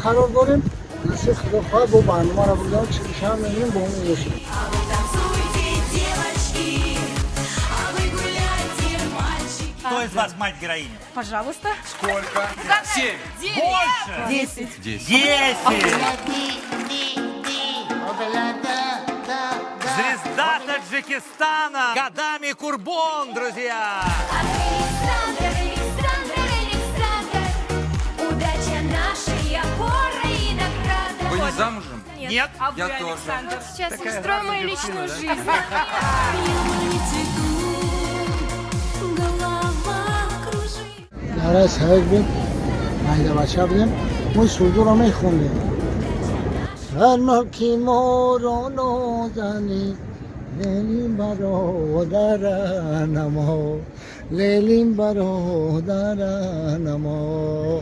Қарор дорем. Насиб Худо хоҳад, бо барномаро бурдам, чӣ мешавам, мебинем, бо он бошем. А вы танцуйте, девочки, а вы гуляйте, мальчики. Кто из вас мать героиня? Пожалуйста. Сколько? Семь. Больше! 10. 10. 10! Звезда Таджикистана Гадами Курбон, друзья! Александр, Александр, Александр, удача наша и опора, и награда. Вы не замужем? Нет? А вы, Я тоже. Александр? Сейчас устрою мою личную жизнь. Голова кружит. Давраи совет буд, майда бача будем, мо сурдуро мехондем. Ҳар ки моро нозанӣ, лелим бародара намо, лелим бародара намо.